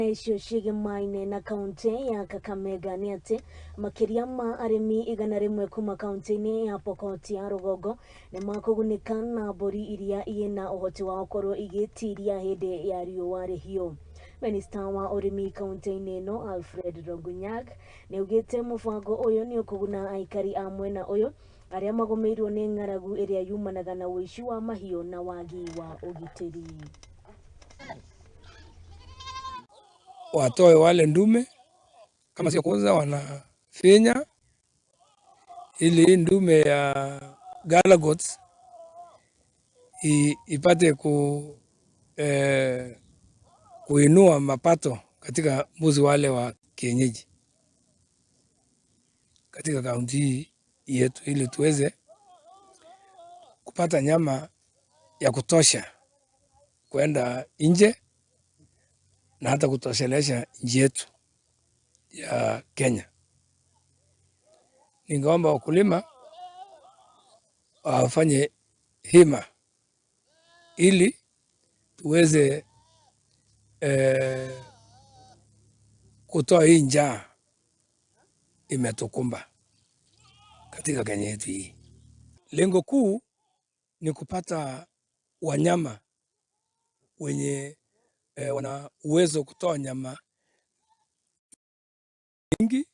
Icio ciĩgemaine na kaunti ya Kakamega nĩ atĩ makĩria ma arĩmi 100 kuma kaunti-inĩ ya Pokot ya rũgongo nĩ makũgunĩka na mbũri iria iĩna ũhoti wa gũkorwo igĩtiria hĩndĩ ya riũa rĩhiũ. Minista wa ũrĩmi kaunti-inĩ ĩno Alfred Rongunyak nĩ augĩte mũbango ũyũ nĩ ũkũguna aikari a mwena ũyũ arĩa magũmĩirwo nĩ ng'aragu ĩrĩa yumanaga na ũici wa mahiũ na wagi wa ũgitĩri. Watoe wale ndume kama sio kuuza, wanafinya ili hii ndume ya Gala goats ipate kuinua mapato katika mbuzi wale wa kienyeji katika kaunti hii yetu, ili tuweze kupata nyama ya kutosha kwenda nje na hata kutoshelesha nchi yetu ya Kenya. Ningeomba wakulima wafanye hima ili tuweze kutoa hii njaa imetukumba katika Kenya yetu hii. Lengo kuu ni kupata wanyama wenye wana uwezo kutoa nyama nyingi.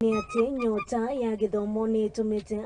Nĩ atĩ nyota ya gĩthomo nĩ ĩtũmĩte.